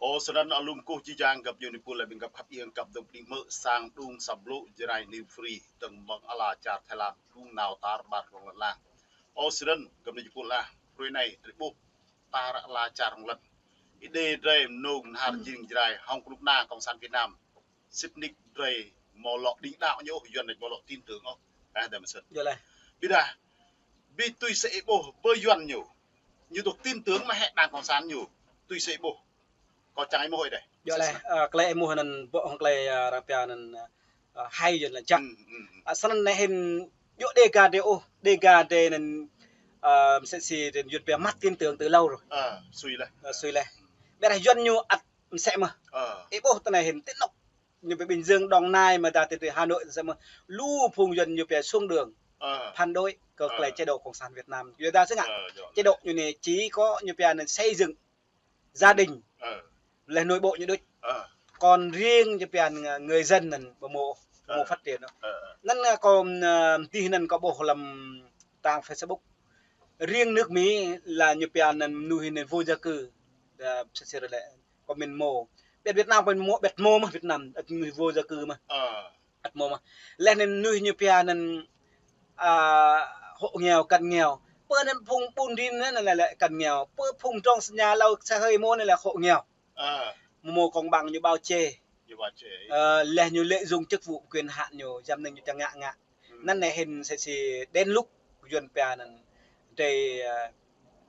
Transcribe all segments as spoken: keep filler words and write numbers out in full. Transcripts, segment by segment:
Ơ, snăn alum kơkuh jih jang găp djuai ania pul lĕ ƀing găp khăp iêng găp dơ̆ng pơđĭ mơ̆ sang đung săm blŭ Jrai New Free dơ̆ng mơ̆ng ala čar Thái Lan đung nao tar ƀar rŏng lŏn ala. Ơ, snăn găp djuai ania pul ah, hrơi anai drei ƀuh tar ala čar rŏng lŏn. Ih đei drei mơnơ̆ng mơnhar jing Jrai hŏng knŭk kna Cộng sản Việt Nam. Sĭt nik drei mơ̆ lŏ đĭng đaŏ ñu ôh, Yuăn đĕč mơ̆ lŏ tin tưởng ôh. Ơ, đei mơsĭt. Yơh lĕ. Ƀiădah, bi tui sĕ ih ƀuh, bơ Yuăn ñu. Ñu dôk tin tưởng mă hĕ đảng Cộng sản ñu. Tui sĕ ih ƀuh. Kâo čang ih mơ̆ hơi đeh. Yơh lĕ, ơ, klei ih mơ̆ anăn ƀô̆ hŏng klei, ơ, arăng pia anăn, ơ, hai Yuăn lĕ jăk. Hmm, hmm, hmm. Ơ, snăn anei hĭn, yua Dega drei ôh, Dega drei anăn, ơ, msĕ si drei Yuăn pia mất tin tưởng từ lâu rồi. Ơ, sui leh. Ơ, sui leh. Ƀiădah Yuăn ñu ăt msĕ mơh. Ơ. Ih ƀuh tơ anei hĭn, ti anôk ñu pơ Bình Dương, Đồng Nai, mơ̆ dah ti, ti Hà Nội, msĕ mơh. Lu phung Yuăn ñu pia xuống đường. Ơ. Phản đối kơ, ơ, klei chế độ Cộng sản Việt Nam. Yua dah sĭt ngă. Ơ, yơh. Chế độ ñu anei chỉ có ñu pia anăn xây dựng gia đình. Ơ. Leh nội bộ ñu đôč. Ơ. Còn riêng ñu pia anăn người dân anăn ƀu mâo, ƀu mâo, ơ, phát triển ôh. Ơ, ơ. Anăn, ơ, kâo, ơ, tih anăn kâo ƀuh hlăm trang Facebook. Riêng nước Mỹ là ñu pia anăn mnuih anăn vô gia cư. Ơ, sơ sơ lĕ. Kâo mĭn mâo. Ƀiădah Việt Nam kâo mĭn mâo, ƀiădah mâo mơh Việt Nam, ăt mnuih vô gia cư mơh. Ơ. Ăt mâo mơh. Leh anăn mnuih ñu pia anăn, ơ, hộ nghèo, cận nghèo. Pơ anăn phung ƀun rin anăn lĕ, lĕ cận nghèo. Pơ phung trông sña lâo sa hơi mơ̆ anăn lĕ hộ nghèo. Ơ. Mâo công bằng ñu bao che. Ñu bao che. Ơ, leh ñu lợi dụng chức vụ quyền hạn ñu, jăm anăn ñu čang ngă ngă. Hmm. Anăn anei hĭn sĕ si đến lúc Yuăn pia anăn drei, ơ,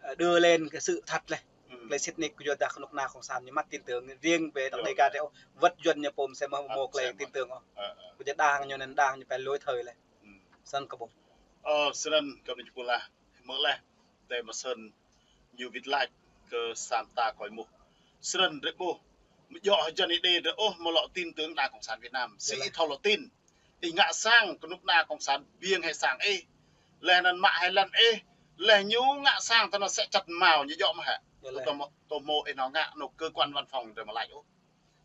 ơ, đưa lên cái sự thật leh. Hmm. Klei sĭt nik kơ yua dah knŭk kna Cộng sản ñu mất tin tưởng riêng về tơ Dega drei ôh. Wăt Yuăn ñu pô msĕ mơh mâo klei tin tưởng ôh. Ơ, ơ. Kơ yua đảng ñu anăn đảng ñu pia lỗi thời leh. Hmm. Snăn kơ ƀuh. Ơ, snăn găp djuai ania pul ah. Mơ̆ leh. Tơ mơ̆ snăn ñu wĭt lač kơ sa mta kơ ih mơ̆. Snăn drei ƀuh. Mơ̆ yơh Yuăn ih đei drei ôh mơ̆ lŏ tin tưởng đảng Cộng sản Việt Nam. Sĭt ih thâo lŏ tin. Ih ngă sang knŭk kna Cộng sản biêng hĕ sang ih. Leh anăn mă hĕ lăn ih. Leh ñu ngă sang tơ anăn sĕ čăt mâo ñu yơh mơh hĕ. Yơh lĕ. Tơ mâo, tơ mâo ih nao ngă anôk cơ quan văn phòng drei mơ̆ lač ôh.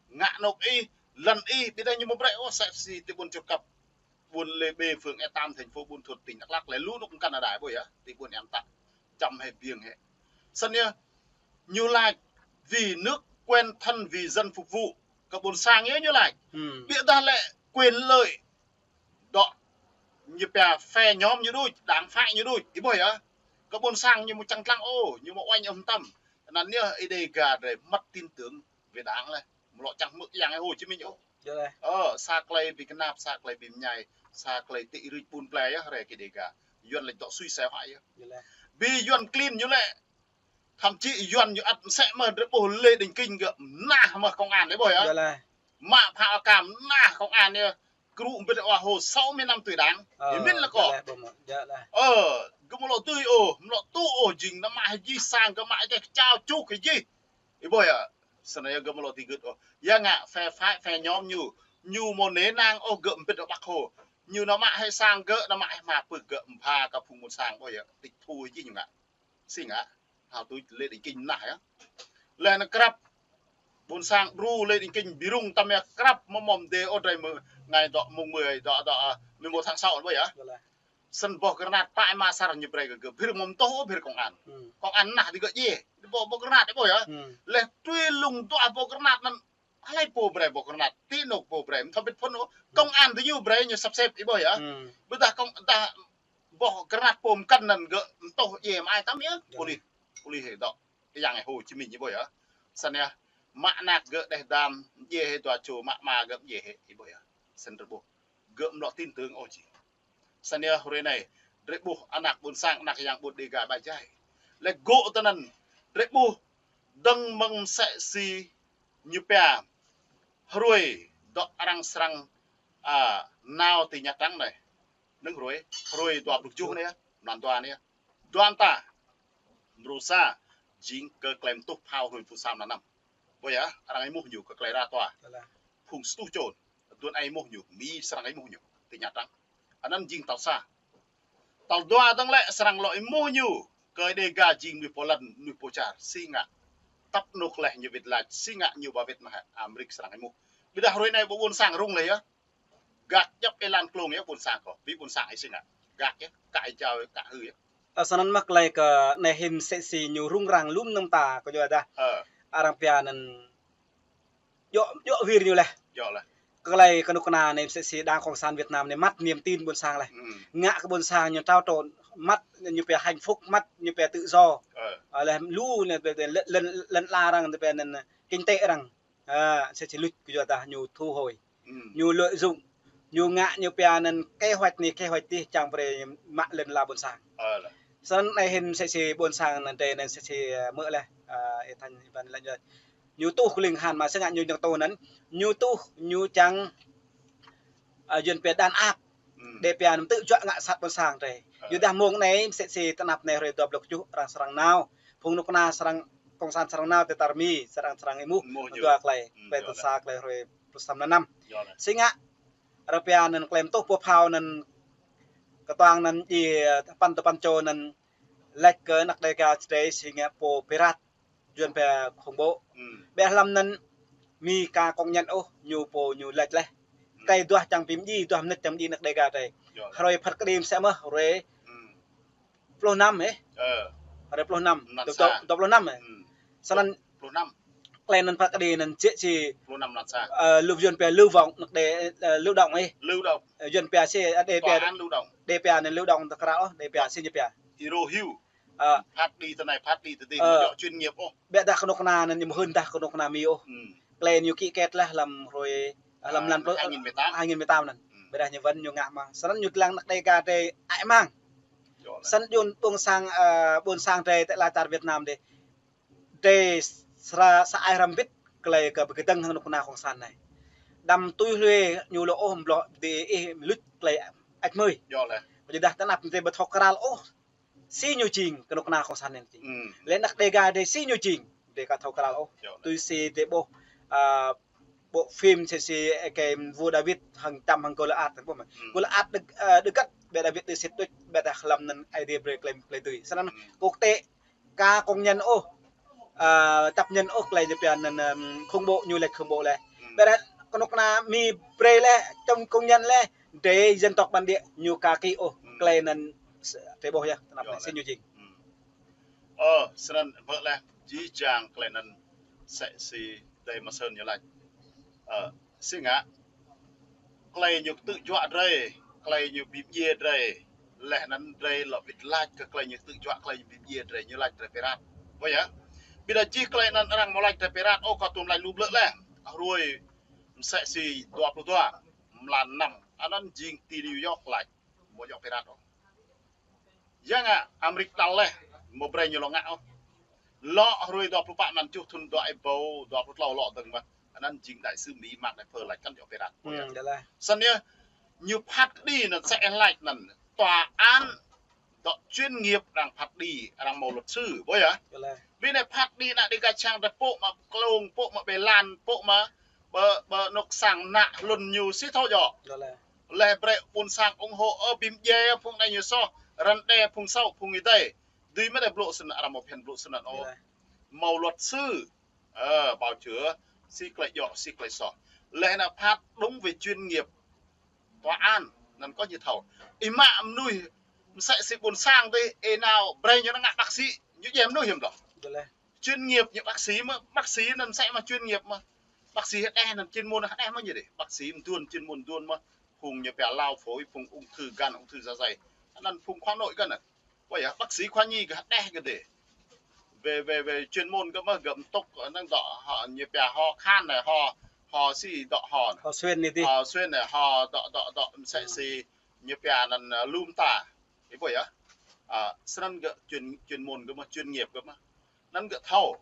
Ngă anôk ih, lăn ih, ƀiădah ñu mâo brơi ôh sĕ si ti ƀuôn Čư̆ Kăp. Ƀuôn Lê Bê, phường E Tam, thành phố Buôn Thuột, tỉnh Đắk Lắk, lĕ lu anôk mkăn đa đai ƀuh yơh, ti ƀuôn Ea Mtă, čăm hĕ biêng hĕ. Snăn yơh, ñu lač vì nước quen thân vì dân phục vụ, kơ ƀuôn sang yơh ñu lač. Hmm. Ƀiădah lĕ quyền lợi, dŏ, ñu pia phe nhóm ñu đôč, đảng phái ñu đôč, ih ƀuh yơh. Kơ ƀuôn sang ñu mâo čang dlăng ôh, ñu mâo uêñ ôh mtam. Anăn yơh, ih Dega drei mất tin tưởng về đảng leh. Mơ̆ lŏ čang hmư̆ Yang Hồ Chí Minh ôh. Yơh lĕ. Ơ, sa klei bi knap, sa klei bi mñai, sa klei tĭ rưč ƀun plei yơh, hrơi kơ Dega. Yuăn lĕ dŏ sui sĕ huă yơh. Yơh lĕ. Bi Yuăn klin ñu lĕ. Thậm chí Yuăn ñu ăt msĕ mơh drei ƀuh Lê Đình Kinh gơ̆ mnah mơh công an lĕ ƀuh yơh. Yơh lĕ. Mă phao akam mnah công an yơh. Kru mbĭt wa hô sáu mươi năm tuổi đảng. Ơ, yơh mĭn lĕ kơ. Yơh lĕ, ƀuh mơ̆, yơh lĕ. Ơ, gơ̆ mơ̆ lŏ tui ôh, mơ̆ lŏ tŭ ôh jing, nao mă hĕ jih sang, gơ̆ mă hĕ čao čuk hĕ jih. Ih ƀuh yơh, snăn yơh gơ̆ mơ̆ lŏ tĭ gưt ôh. Yơh ngă phe phái, phe nhóm ñu, ñu mâo nê nang ôh gơ̆ mbĭt wa Bác Hồ. Ñu nao mă hĕ sang gơ̆, nao mă hĕ hma pưk gơ̆, mbha kơ phung ƀuôn sang ƀuh yơh, tịch thu jih ñu ngă. Si ngă, hao tui Lê Đình Kinh mnah yơh. Leh anăn krăp, ƀuôn sang đru Lê Đình Kinh bi rŭng tăm yơh krăp mơ̆ mơ̆ mdê ôh drei mơ̆ ngai dŏ mông mười dŏ dŏ, ơ, mười một tháng sáu ƀuh yơh. Yơh lĕ. Snăn boh granat pă êma asăr ñu brei kơ gơ̆. Bhir mơ̆ mtô ôh, bhir công an. Hmm. Công an mnah digơ̆ djiê. Boh, boh granat ih ƀuh yơh. Hmm. Leh tui lŭng dua boh granat anăn. Hlei pô brei boh granat. Ti anôk pô brei. Mthâo bĭt phŭn ôh. Hmm. Công an diñu brei ñu săp sĕp ih ƀuh yơh. Hmm. Ƀiădah công, dah boh granat pô mkăn anăn gơ̆ mtô djiê mă ai tăm yơh. Yơh. Pôlis. Pôlis hĕ dŏ. Yang Hồ Chí Minh ih ƀuh yơh. Snăn yơh. Mă anak gơ̆ đeh dam. Djiê hĕ dua čô mă ama gơ̆ djiê hĕ ih ƀuh yơh. Snăn drei ƀuh. Gơ̆ mlŏ tin tưởng ôh jih. Snăn yơh hrơi anei, drei ƀuh anak ƀuôn sang, anak yang ƀuôn Dega ƀai jai. Lĕ gơ̆ tơ anăn, drei ƀuh dơ̆ng mơ̆ng msĕ si ñu pia, hruê dŏ arăng srăng, a, nao ti Nha Trang anei. Nơ̆ng hruê, hruê dua pluh tơjuh anei, mlan dua anei. Dua mta, mrô sa, jing kơ klei mtuh phao hruê pluh sa mlan năm. Ƀuh yơh, arăng êmuh ñu kơ klei ră tua. Phung sa êtuh čô, duôn ai êmuh ñu, Mi srăng êmuh ñu, ti Nha Trang. Anăn jing tal sa. Tal dua dơ̆ng lĕ srăng lŏ êmuh ñu, kơ Dega jing mnuih pô lăn, mnuih pô čar, si ngă. Tăp anôk leh ñu wĭt lač, si ngă ñu ba wĭt mă hĕ, Amêrik srăng êmuh. Ƀiădah hruê anei ƀuôn sang rŭng leh yơh. Gak djăp êlan klông yơh ƀuôn sang kơ. Bi ƀuôn sang ih si ngă. Gak yơh, kă ih jao, kă hưn yơh. Ơ, snăn mơ̆ klei kơ anei hĭn msĕ si ñu rŭng răng lŏm nơ̆ng ta kơ yua dah. Ơ. Arăng pia anăn djơ̆, djơ̆ wir ñu laih. Djơ̆ laih. Kơ lĕ kơnuk kơna anai msĕ si Đảng Cộng sản Việt Nam anai măt niềm tin ƀôn sang laih. Ngă kơ ƀôn sang ñu trao trộn, măt ñu pia hạnh phúc, măt ñu pia tự do. Ơ, laih lu anai pia lŏn, lŏn, lŏn ala arăng, pia anŭn kinh tế arăng. Ơ, msĕ si luč kơ yua dah ñu thu hồi. Ñu lợi dụng, ñu ngă ñu pia anŭn kế hoạch anai, kế hoạch adih čang brơi mă lŏn ala ƀôn sang. Ơ, laih. Snăn anai hĭn msĕ si ƀôn sang anŭn drei anŭn msĕ si, ơ, mơ̆ laih, ơ, ih Thanh ih Văn laĭ ñu. Ñu tuh kơ ling han mă sơngă ñu dơ̆ng tơ anŭn, ñu tuh, ñu čang, ơ, yuăn pia đàn áp. Đe pia anŭn tơjuă ngă sat ƀôn sang drei. Ơ. Yua dah mông anai msĕ si tơnap anai hrơi dua pluh tơjuh arăng srăng nao. Phung kơnuk kơna srăng, Cộng sản srăng nao tơ tar Mi, srăng, srăng êmuh. Êmuh ñu. Dua klei, klei tơl sa, klei hrơi pluh sa mlan năm. Sĭt ngă, rơpia anŭn klei mtuh pô phao anŭn kơtuang anŭn djai, ơ, păn tơ păn čô anŭn lač kơ anak Đêga drei sĭt ngă pô pirat, yuăn pia khủng bố. Ƀiă hlăm anŭn Mi ka công nhận ôh, ñu pô ñu lač laih. Klei duah čang bi mdjiê, duah mnĭt čang mdjiê anak Đêga drei. Hrơi phat kơđi msĕ mơh, hrơi pluh năm, ơ. Hrơi pluh năm, dua pluh năm, ơ. Snăn klei anŭn phat kơđi anŭn jĕ si, ơ, lu yuăn pia lưu vong, anak Đê, ơ, lưu động, ơ. Ơ, yuăn pia si, ơ, Đê pia, Đê pia anŭn lưu động tơkrao ôh, Đê pia si ñu pia. Ơ. Phat kơđi tơ anai, phat kơđi tơ adih, ơ, chuyên nghiệp ôh. Ƀiă dah kơnuk kơna anŭn ñu mơhưn dah kơnuk kơna Mi ôh. Klei ñu ký kết laih hlăm hrơi, ơ, hlăm mlan hai nghìn mười tám. Hai nghìn mười tám anŭn. Ƀiă dah ñu wơ̆t ñu ngă mă. Snăn ñu lăng anak Đêga drei ai mang. Snăn yuăn ƀôn sang, ơ, ƀôn sang drei tơ ala čar Việt Nam drei. Drei sra sa ai hrăm bĭt klei kơ bi kơdơ̆ng hăng kơnuk kơna Cộng sản anai. Đăm tui hlue ñu lŏ ôh, mlŏ dih ih luč klei ăč mơi. Yua dah tơnap drei ƀu thâo kral ôh si ñu jing, kơnuk kơna Cộng sản anai jing. Lĕ anak Đêga drei si ñu jing, drei ka thâo kral ôh. Tui si drei ƀuh, ơ, bộ phim si, si, ơ, kơ vua Đawit hăng čăm hăng Gôliat, ƀuh mơ̆. Gôliat đơ, ơ, đơ găt, ƀiă Đawit đơ sĭt đôč, ƀiă dah hlăm anŭn Aê Diê brơi klei, klei dưi. Snăn quốc tế ka công nhận ôh, ơ, chấp nhận ôh klei ñu pia anŭn, ơ, khủng bố, ñu lač khủng bố laih. Ƀiă dah kơnuk kơna Mi brơi laih, čang công nhận laih, drei dân tộc bản địa ñu ka ký ôh, klei anŭn s-, drei ƀuh yơh, tơnap anai si ñu jing. Ơ, snăn wơ̆t laih, jih jang klei anŭn msĕ si Đê Ma Sơn ñu lač. Ơ, sĭt ngă, klei ñu tơjuă drei, klei ñu bi mdjiê drei, laih anŭn drei lŏ wĭt lač kơ klei ñu tơjuă, klei ñu bi mdjiê drei, ñu lač drei pirat. Ƀuh yơh. Ƀiă dah jih klei anŭn arăng mơ̆ lač drei pirat, ôh, kâo tuôm lač lu blư̆ laih. Hrơi msĕ si dua pluh dua mlan năm, anŭn jing ti New York lač, mơ̆ djŏ pirat ôh. Yang ngă Amrik đăl laih, mơ̆ brei ñu lŏ ngă ôh. Lŏ hrơi dua pluh pă mlan tơjuh thŭn dua êbâo dua pluh tlâo lŏ dơ̆ng mơ̆. Anŭn jing đại sứ Mi mă anai pơ lač kăn djŏ pirat. Snăn yơh, ñu phat kơđi anŭn msĕ lač anŭn tòa án dŏ chuyên nghiệp arăng phat kơđi, arăng mâo luật sư, ƀuh yơh. Bi anai phat kơđi ană Đêga čang drei pŏk mă klông, pŏk mă bê lan, pŏk mă ƀơ, ƀơ anŏ sang ană hlŭn ñu si thâo djŏ. Laih brei ƀôn sang ủng hộ, ơ, bi mdjiê phung anai ñu soh, răn đe phung soh, phung êdei. Dưi mơ̆ đe blŭ snăn, arăng mâo phiăn blŭ snăn ôh. Mâo luật sư, ơ, bào chữa, si klei djŏ, si klei soh. Laih anŭn phat đúng về chuyên nghiệp, tòa án, anŭn kơ ñu thâo. Ih mă mnuih msĕ si ƀôn sang dih, ih nao brei ñu ngă bác sĩ, ñu djai mnuih hiam dŏ. Chuyên nghiệp ñu bác sĩ mơ̆, bác sĩ anŭn msĕ mơ̆ chuyên nghiệp mơ̆. Bác sĩ hơđeh anŭn chuyên môn hơđeh mơ̆ ñu dih. Bác sĩ mduôn chuyên môn mduôn mơ̆. Phung ñu pia lao phổi, phung ung thư gan, ung thư dạ dày. Anŭn phung khoa nội gơ̆ anŭn. Ƀuh yơh, bác sĩ khoa nhi gơ̆ hơđeh gơ̆ dih. Về, về, về chuyên môn gơ̆ mơ̆ gơ̆ mtŭk, anŭn dŏ, ho, ñu pia ho khan anai, ho, ho si dŏ ho anai. Ho xuyên anai dih. Ho xuyên anai, ho dŏ, dŏ, dŏ, msĕ si, ñu pia anŭn, ơ, lum ta. Ih ƀuh yơh. Ơ, snăn gơ̆ chuyên, chuyên môn gơ̆ mơ̆, chuyên nghiệp gơ̆ mơ̆. Anŭn gơ̆ thâo.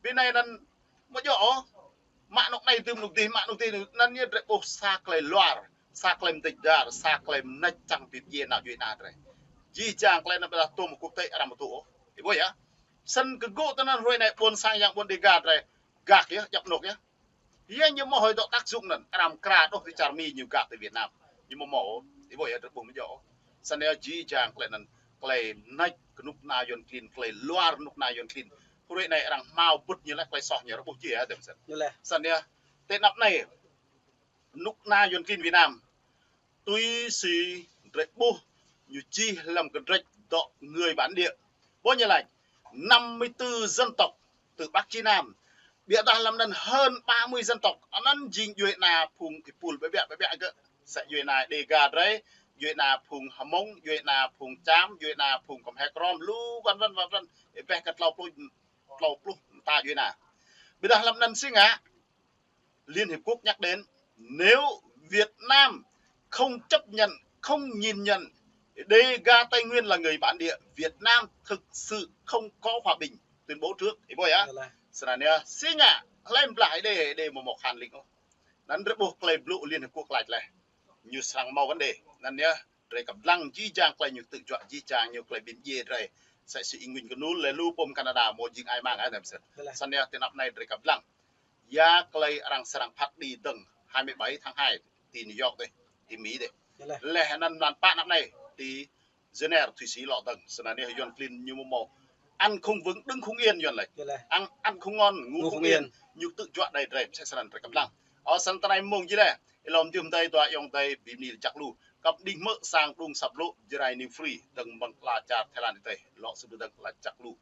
Bi anai anŭn mơ̆ djŏ ôh. Mă anŏ anai dưm anŏ dih, mă anŏ dih, anŭn ñu drei ƀuh sa klei luar, sa klei mdêč dar, sa klei mnêč čang bi mdjiê ană djuê ana drei. Jih jang klei anŭn ƀiă dah tôm quốc tế arăng ƀu tŭ ôh. Ih ƀuh yơh. Snăn kơ gơ̆ tơ anŭn hrơi anai ƀôn sang yang ƀôn Đêga drei gak yơh, djăp anŏ yơh. Yua ñu mâo hơi dŏ tác dụng anŭn, arăng mkra đôč ti čar Mi ñu gak ti Việt Nam. Ñu mâo mâo, ih ƀuh yơh, drei ƀuh mơ̆ djŏ. Snăn yơh jih jang klei anŭn, klei mnêč kơnuk kơna yuăn klin, klei luar kơnuk kơna yuăn klin. Hrơi anai arăng hmao bŭt ñu laih klei soh ñu arăng ƀuh jih yơh, dơ̆ng snăn. Snăn yơh, tơ anăp anai, kơnuk kơna yuăn klin Việt Nam, tui si drei ƀuh ñu čih hlăm kơdrĕč dŏ Người Bản Địa. Ƀuh ñu lač, năm mươi tư dân tộc từ Bắc chí Nam Biă dah lăm anăn hơn ba mươi dân tộc. Anăn jing djuê ana phung êpul ƀiă ƀiă ƀiă ƀiă gơ̆. Sa djuê ana Đêga drei, djuê ana phung Hmông, djuê ana phung Čam, djuê ana phung Khmer Krom, lu vân vân vân vân. Êbeh kơ tlâo pluh, tlâo pluh mta djuê ana. Biă dah lăm anăn si ngă, Liên Hiệp Quốc nhắc đến, nếu Việt Nam không chấp nhận, không nhìn nhận Đêga Tây Nguyên là người bản địa, Việt Nam thực sự không có hòa bình. Tuyên bố trước, ih ƀuh yơh. Snăn yơh, si ngă, hlei blah Êđê, Êđê amâo mâo khan lĭng ôh. Anăn drei ƀuh klei blŭ Liên Hiệp Quốc lač leh. Ñu srăng mâo vấn đề. Anăn yơh, drei kăp dlăng jih jang klei ñu ktư̆ juă, jih jang ñu klei bi mdjiê drei. Sa si ih ngŭn kơnŭl leh lu pôm Canada, mâo jing ai mang ai nem sĕt. Snăn yơh, ti anăp anei drei kăp dlăng. Ya klei arăng srăng phat kđi dơ̆ng hai mươi bảy tháng hai ti New York dih, ti Mi dih. Leh anăn mlan pă anăp anei ti Geneva, Thụy Sĩ lŏ dơ̆ng. Snăn yơh Yuăn klin ñu mâo mơ̆: Ăn không vững, đứng không yên, Yuăn lač. Ăn, ăn không ngon, ngủ không yên. Ñu ktư̆ juă đei drei, msĕ snăn drei kăp dlăng. Ơ, snăn ti anei mông jih leh, ih lŏ mjưh mdei dua ayŏng adei bi mni lač jăk lu. Kăp đih hmư̆ sang đung asăp blŭ Jrai New Free, dơ̆ng mơ̆ng ala čar Thái Lan adih, lŏ sĭt dơ̆ng lač jăk lu.